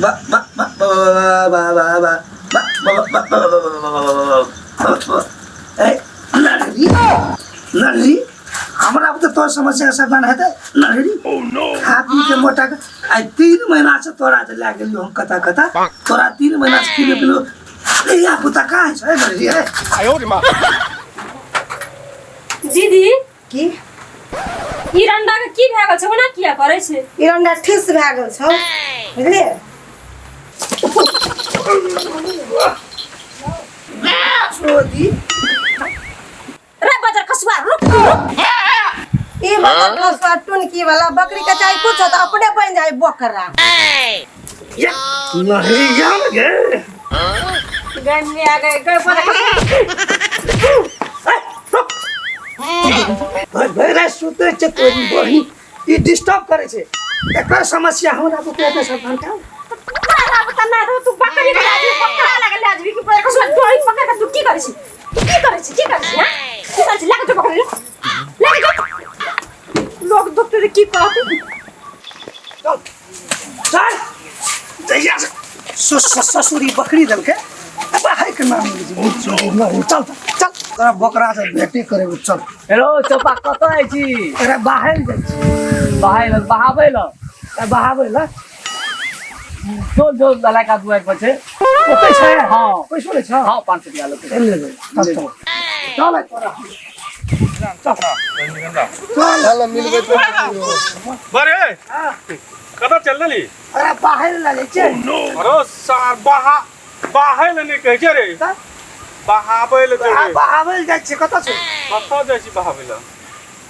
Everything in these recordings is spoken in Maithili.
बा बा बा बा बा बा बा बा बा बा। ए नररी, नररी, हमरा तऽ तोर समस्या समाधान हेतै। नररी, खा पी के मोटा के आइ 3 महीना से तोरा जे लए गेलियौ हम कतऽ कतऽ, तोरा 3 महीना से किलो किलो धिया पुता कहाँ छै नररी? ए दीदी, की ई रंडा के की भए गेल छै? ओना किया करै छै? ई रंडा ठेस भए गेल छौ, बुझलियै? छोदी रे बजर खसुआ, रुक तू, रुक। ई बजर खसुआ टुनकी वाला बकरी के चाहे कुछ तो अपने बन जाए बकरा। नहीं जान गे गए में आ गए गए बजर खसुआ। भाई भाई रे सुते छै तोरी बहिन, ई डिस्टर्ब करे छै। एकर समस्या हमरा बुते के सब घंटा तोरा बता ना, तू बकरी के लाजबी बकरा लागल लाजबी की बजर खसुआ डोरी पकड़ के तू की करै छी? तू की करै छी? की करै छी? हां, की करै छी? लाग जो पकड़ ले, लाग जो। लोग दुखते त की कहत? चल चल, जहिया से ससुरी बकरी देलकै बाहर के नाम नहीं। चल चल, तोरा बकरा से भेटे करे। चल। हेलो चपा, कतऽ जाइ छी? एकरा बाहर जाइ छी। बहाय लग बहाबै लग? बहाबै लए। जो जो लड़का दुआरि पर छै। ओतै छै? हाँ। पैसो लै छ? हाँ, 500 रुपया लेतै। ले ले, चल चल चल, तोरा चल चल मिलबै तो। बरे, कतऽ चल लेली? अरे बाहर लए जाइ छै। अरे सार, बहा बहाय लए नहि कहै छै रे, बहाबै लए आ जेबै। बहाबै लए जाइ छै। कतऽ छै? कतऽ जाइ छी बहाबै लए?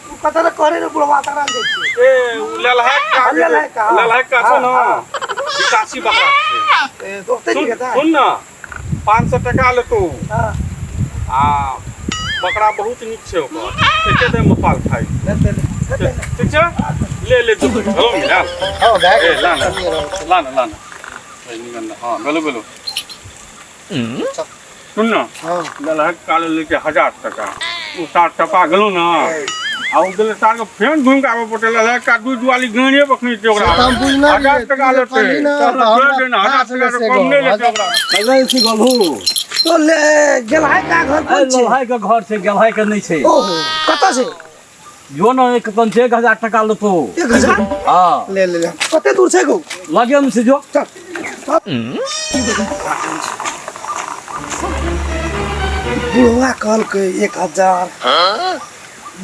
उ कतऽ ने करे रे बुढ़वा, तकरा लए जाइ छियै। ए उ ललहाक का? ललहाक का, हाँ। ललहाक का छौ ने? हाँ। विकासी बकरा छै। ए दोस्ते सुन जी के। सुन ने, 500 टका लेतौ। हां। आ बकरा बहुत नीक छै, ओकर एके दिन में पाल खाइ। ठीक छै, ले ले जो हेलो मिलाल। हँ, भए ए गेल। ला ना, ला ना, ला ना। ए, निकल ना। हाँ, बोलो बोलो। सुन ना। हँ। ललहक काल लेके 1000 टका, ओ सार टपा गेलौ ना, आ ओ गेलै सार के फेन घुमि के आबऽ पड़तै। ललहक का दूध वाली गाड़िए बखनी छै ओकरा। से तऽ हम बुझना 1000 रहियै, टका तू जे लेतै। कहली ना, चल तऽ हमरा छोड़ि दे ना, 1000 पास टका से से कम नहि लेतै ओकरा। लगै छी गलहू। तो ले गेलहाय का घर कोन छै? ललहाय के घर छै, गेलहाय के नहि छै। ओहो, कतऽ छै? जो ने एक तन छै, 1000 टका लेतौ। 1000? हाँ। ले ले ले, कते दूर छै गो? लगे मे छै, जो। चल। बुढ़वा कहलकै 1000,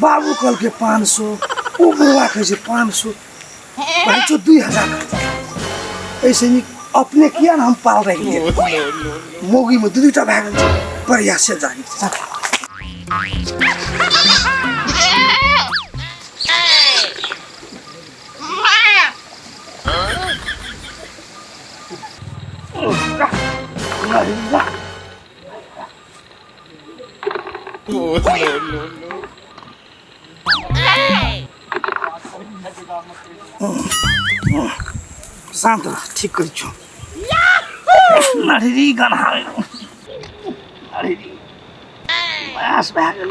बाबू कहलकै 500, ओ बुढ़वा कहै छै 500, भाई 2000। ऐसे नीक अपने किया ने हम पाल रहि गेलियै। मौगीमे दू दूटा भए गेल छै, प्रयासे जारी छै। शान्त रह, ठीक करै छौ। नररी गन्हा, नररी बस भए गेल।